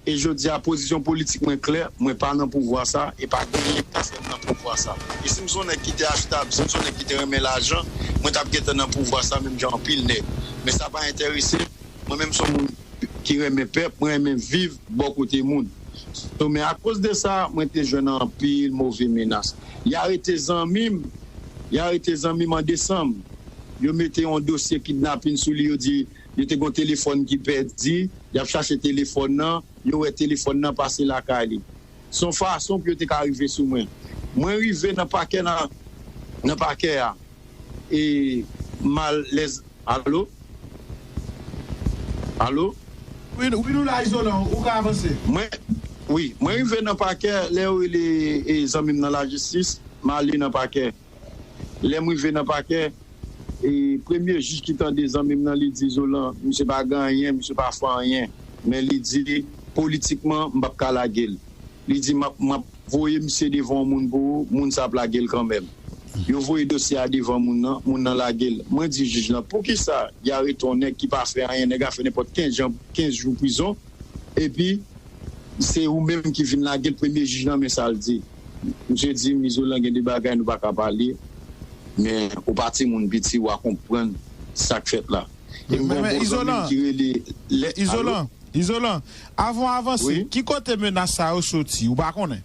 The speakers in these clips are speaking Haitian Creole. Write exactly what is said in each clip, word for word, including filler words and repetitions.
E jodi a, pozisyon politik mwen klè, mwen pa nan pouvwa sa, e pa genyen pòs mwen nan pouvwa sa. E si m se yon nèg ki te achtab, si m se yon nèg ki te renmen lajan, mwen t ap gentan nan pouvwa sa, menm jan anpil nèg. Men sa pa enterese m. Mwen menm se yon moun ki renmen pèp, mwen renmen viv bò kote moun. So, men akoz de sa, mwen te jwenn anpil move menas. Y arete zanmi m, y arete zanmi m an desanm. Yo mete yon dosye kidnapin sou li, yo di yo te gen yon telefòn ki pèdi, y ap chache telefòn nan, yo wè telefòn nan pase lakay li. Se yon fason pou yo te ka rive sou mwen. Mwen rive nan pakè nan, nan pakè a. E mal lèz. Alo? Alo? Wi, wi, nou la, Izolan, ou ka avanse. Mwen, wi, mwen rive nan pakè, lè yo rele e, zanmi m nan lajistis, m ale nan pakè. Lè m rive nan pakè, e premye jij ki tande zanmi m nan, li di, Izolan, misye pa gen anyen, misye pa fè anyen. Men li di, politikman, m p ap ka lage l. Li di, m ap, m ap voye misye devan yon moun pou ou, moun sa ap lage l kanmenm. Yo voye dosye a devan moun nan, moun nan lage l. Mwen di jij lan, poukisa y arete yon nèg ki pa fè anyen, nèg la fè nenpòt kenz jan, kenz jou prizon, epi se ou menm ki vin lage l, premye jij lan, men sa l di. Misye di m, Izolan, gen de bagay nou pa ka pale, men ou pa timoun piti, w a konprann sa k fèt la. E m gen yon bon zanmi m ki rele. Izolan, Izolan, avan w avanse, ki kote menas sa yo soti? Ou pa konnen?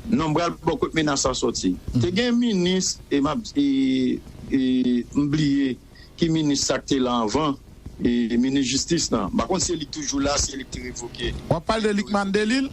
Non, m pral bò kot menas sa soti. Te gen minis, e m ap, e, e, m bliye ki minis sa k te la anvan, e, minis jistis lan. M pa konn si se li k toujou la, si se li k te revoke. W ap pale de Lucmane Delille?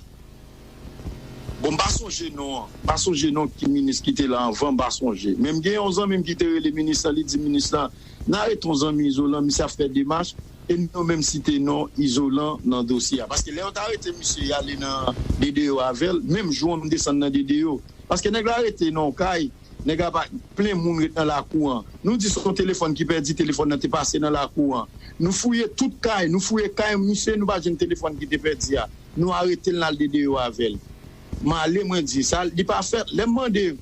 Bon, m pa sonje non an. M pa sonje non ki minis ki te la anvan, m pa sonje. Men m gen yon zanmi m ki te rele minis lan, li di minis lan, n arete yon zanmi Izolan, misye ap fè demach, e nou menm site non Izolan nan dosye a. Paske lè yo t arete misye, y ale nan D D O avè l, menm jou an m desann nan D D O. Paske nèg la rete nan yon kay, nèg la pa, plen moun ret nan lakou an. Nou di se yon telefòn ki pèdi, telefòn nan te pase nan lakou an. Nou fouye tout kay, nou fouye kay misye, nou pa jwenn telefòn ki te pèdi a. Nou arete l, n al D D O avè l. M ale, mwen di, sa, li pa fèt. Lè m mande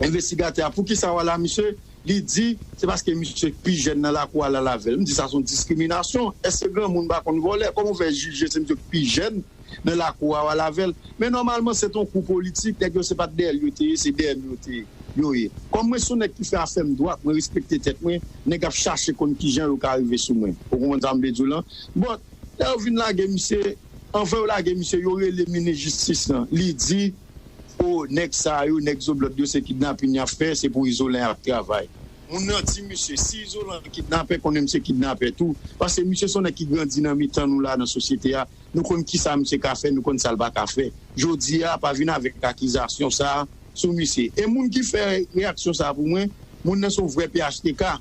envestigatè a poukisa w al a misye, li di, se paske misye k pi jèn nan lakou a l al avè l. M di, sa se yon diskriminasyon. Èske granmoun pa konn vòlè? Kòman w fè jije se misye k pi jèn nan lakou a w al avè l? Men nòmalman, se t on kou politik, nèg yo se pa t dèyè l yo te ye, se dèyè m yo te ye, yo ye. Kòm mwen se yon nèg ki fè afè m dwat, mwen respekte tèt mwen, nèg ap chache konn kijan yo ka rive sou mwen. Ou konprann sa m vle di w lan? Bon, lè yo vin lage misye, anvan yo lage misye, yo rele minis jistis lan. Li di, o, nèg sa yo, nèg zoblòd yo, se kidnapin y ap fè, se pou Izolan y ap travay. Moun nan di misye, si Izolan kidnapè, konnen misye kidnapè tou. Paske misye se yon nèg ki grandi nan mitan nou la, nan sosyete a. Nou konn kisa misye ka fè, nou konn sa l pa ka fè. Jodi a, pa vin avèk akizasyon sa a sou misye. E moun ki fè reyaksyon sa a pou mwen, moun nan se yon vrè P H T K.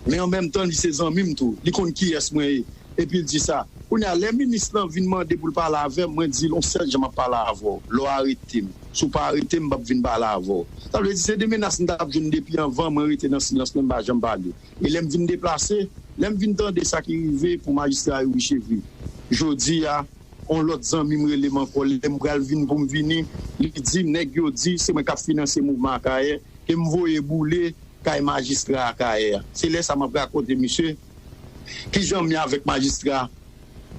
Men an menm tan, li se zanmi m tou. Li konn kiyès mwen ye. Epi l di sa. Kounye a, lè minis lan vin mande pou l pale avè m, mwen di l, yon sèl jan m ap pale avè w. Lè w arete m. Si w pa arete m, m p ap vin pale avè w. Sa vle di, se de menas m t ap jwenn depi anvan, mwen rete nan silans mwen, m pa janm pale. E lè m vin deplase, lè m vin tande sa ki rive pou majistra Youri Chevry, jodi a, yon lòt zanmi m rele m ankò, lè m pral vin pou m vini, li di m, nèg yo di se mwen k ap finanse mouvman Akayè, ke m voye boule kay majistra Akayè a. Se lè sa m ap rakonte misye kijan m ye avèk majistra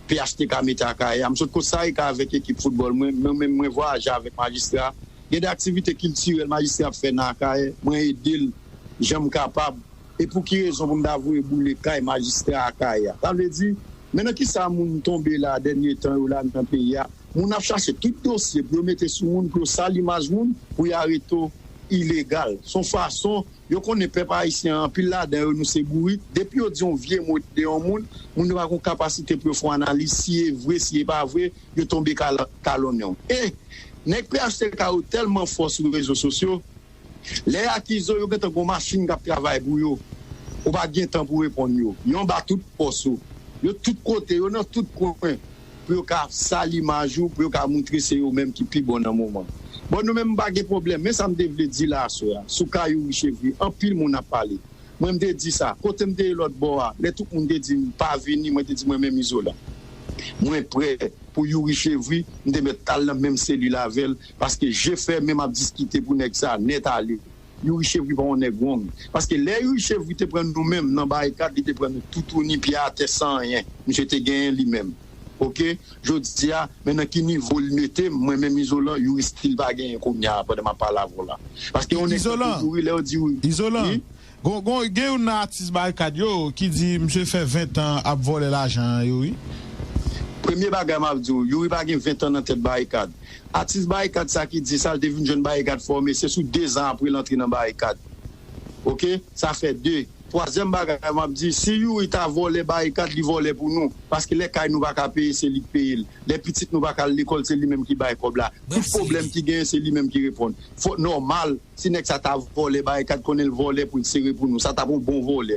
P H T K mete Akayè a. M sot Kostarika avèk ekip foutbòl mwen, mwen menm mwen vwayaje avèk majistra. Gen de aktivite kiltirèl majistra ap fè nan Akayè, mwen ede l jan m kapab. E pou ki rezon pou m ta voye boule kay majistra Akayè a? Sa vle di, men nan kisa moun tonbe la dènye tan yo la nan peyi a? Moun ap chache tout dosye pou yo mete sou moun, pou yo sal imaj moun, pou y arete w ilegal. Se yon fason, yo konnen pèp ayisyen an, anpil ladan yo, nou se bourik. Depi yo di yon vye mo de yon moun, moun yo pa gen yon kapasite pou yo fè yon analiz, si e vre, si e pa vre, yo tonbe kal-, kalonnen w. E nèg P H T K yo tèlman fò sou rezo sosyo, lè y akize w, yo gentan gen yon machin k ap travay pou yo. Ou pa gen tan pou reponn yo. Yo anba tout pòs ou. Yo tout kote, yo nan tout kwen pou yo ka sal imaj ou, pou yo ka moutre se yo menm ki pi bon nan moman. Bon, nou menm, m pa gen pwoblèm. Men sa m te vle di la aswè a, sou ka Youri Chevry, anpil moun ap pale. Mwen, m te di sa. Kote m te ye lòt bò a, lè tout moun te di m pa vini, mwen te di mwen menm Izolan, mwen prè pou Youri Chevry, m te mèt al nan menm selil avè l, paske je fèmen m ap diskite pou nèg sa nèt ale. Youri Chevry pa yon nèg wrong. Paske lè Youri Chevry te pran nou menm nan barikad, li te pran nou toutouni, pye atè, san anyen. Misye te genyen li menm. Oke, jodi a, men nan ki nivo l mete m, mwen menm Izolan, Youri still pa genyen kounye a, pandan m ap pale avè w la. Paske yon nèg tankou Youri, lè yo di Youri. Izolan, gon, gon, gen youn nan atis Barikad yo ki di misye fè ven tan ap vòlè lajan an, Youri. Premye bagay m ap di w, Youri pa gen ven tan nan tèt Barikad. Atis Barikad sa ki di sa, l te vin jwenn Barikad fòme, se sou de zan apre l antre nan Barikad. Oke? Sa fè de. Twazyèm bagay m ap di, si Youri ta vòlè Barikad, li vòlè pou nou. Paske lè kay nou pa ka peye, se li k peye l. Lè pitit nou pa ka al lekòl, se li menm ki bay kòb la. Tout pwoblèm ki genyen, se li menm ki reponn. Fòk nòmal, si nèg sa ta vòlè Barikad, konnen l vòlè pou l sere pou nou. Sa t ap yon bon vòlè.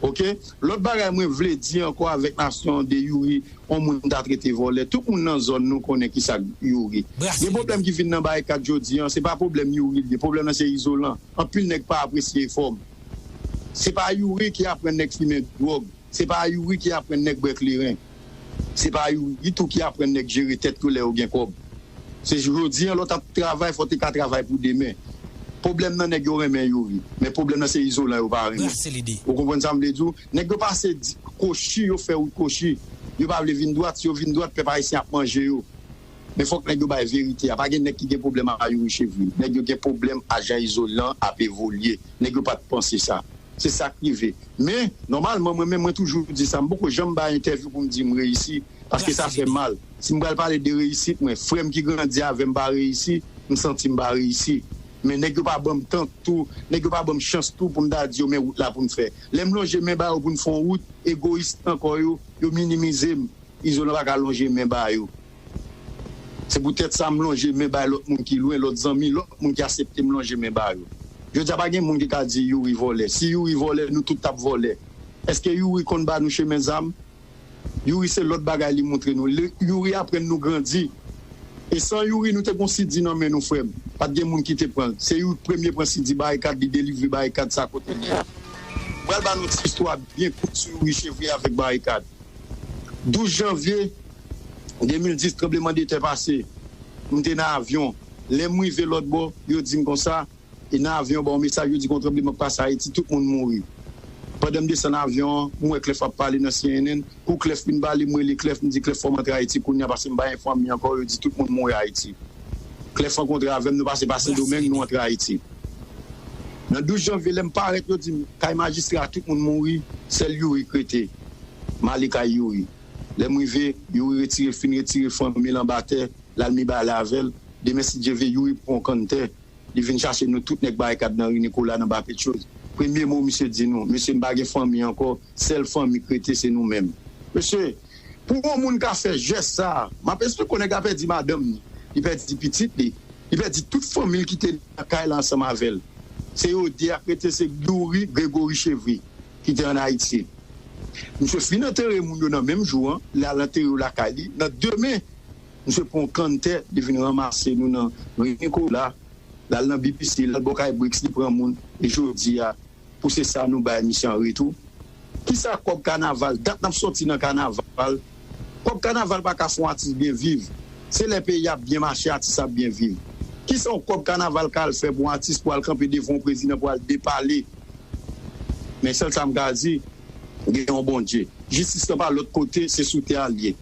Oke? Lòt bagay mwen vle di ankò avèk nasyon an de Youri, yon moun ta trete vòlè. Tout moun nan zòn nou konnen kisa k Youri. Gen pwoblèm ki vin nan Barikad jodi an, se pa pwoblèm Youri l ye. Pwoblèm nan se Izolan. Anpil nèg pa apresye efò m. Se pa Youri ki aprann nèg fimen dwòg. Se pa Youri ki aprann nèg bwè kleren. Se pa Youri tou ki aprann nèg jere tèt yo lè yo gen kòb. Se jodi an, lè w t ap travay, fò w te ka travay pou demen. Pwoblèm nan nèg yo renmen Youri, men pwoblèm nan se Izolan yo pa renmen. Ou konprann sa m vle di w? Nèg yo pase di, kochi, yo fè wout kochi. Yo pa vle vin dwat, si yo vin dwat, pèp ayisyen ap manje yo. Men fòk nèg yo bay verite a. Pa gen nèg ki gen pwoblèm a Youri Chevrier. Nèg yo gen pwoblèm a jan Izolan ap evolye. Nèg yo pa t panse sa. Se sa k rive. Men, nòmalman, mwen menm, mwen toujou di sa. M poko janm bay entèvyou pou m di m reyisi. Paske sa fè mal. Si m pral pale de reyisit mwen, frè m ki grandi avè m pa reyisi, m santi m pa reyisi. Men nèg yo pa ban m tan tou, nèg yo pa ban m chans tou pou m ta di yo men wout la pou n fè. Lè m lonje men ba yo pou n fè yon wout, egoyis nan kò yo, yo minimize m. Izolan pa ka lonje men ba yo. Se poutèt sa m lonje men bay lòt moun ki lwen, lòt zanmi, lòt moun ki aksepte m lonje men ba yo. Jodi a pa gen moun ki ka di Youri vòlè. Si Youri vòlè, nou tout t ap vòlè. Èske Youri konn ba nou chemen zam? Youri se lòt bagay li montre nou. Youri aprann nou grandi. E san Youri, nou te gon sidi nan men nou, frè m. Pa t gen moun ki te pran l. Se Youri k premye pran sidi Barikad, li delivre Barikad sa kote l ye. M pral ba nou ti istwa byen kout sou Youri Chevrier avèk Barikad. Douz janvye de mil dis, tranblemanntè pase. M te nan avyon. Lè m rive lòt bò, yo di m konsa, e nan avyon, ba yon mesaj, yo di gon tranbleman k pase Ayiti, tout moun mouri. Pandan m desann avyon an, m wè Clef ap pale nan C N N. Kou Clef fin pale, m rele Clef, m di, Clef, fò m antre Ayiti kounye a, paske m pa gen fanmi ankò, yo di tout moun mouri Ayiti. Clef rankontre avè m, nou pase pa Sendomeng, nou antre Ayiti. Nan douz janvye, lè m parèt, yo di m, kay majistra a, tout moun mouri, sèl Youri k rete. M ale kay Youri. Lè m rive, Youri retire, fin retire fanmi l anba tè, l al Mibalè avè l. Demen, si Dye vle, Youri pran yon kann tè. Li vin chache nou tout nèg Barikad nan ri Nikola, nan Bapetyoz. Premye mo misye di nou, mesye, m pa gen fanmi ankò, sèl fanmi k rete se nou menm. Mesye, pou yon moun ka fè jès sa a, m ap esplike w, nèg la pèdi madanm ni, li pèdi pitit li, li pèdi tout fanmi l ki te nan kay la ansanm avè l. Se yo de a k rete, se Youri, Gregory Chevrier, ki te ann Ayiti. Misye fin antere moun yo nan menm jou an, li al antere yo lakay li. Nan demen, misye pran yon kann tè, li vin ranmase nou nan ri Nikola, l al nan B P C, l al bò kay Brix, li pran moun. E jodi a, pou se sa nou bay misye an retou. Kisa kòb kanaval? Dat n ap sòti nan kanaval. Kòb kanaval pa ka fè yon atis byen viv. Se lè peyi ap byen mache, atis ap byen viv. Kisa yon kòb kanaval ka al fè pou yon atis pou al kanpe devan yon prezidan pou al depale? Men sèl sa m ka di, gen yon Bondye. Jistis lan pa lòt kote, se sou tè a l ye.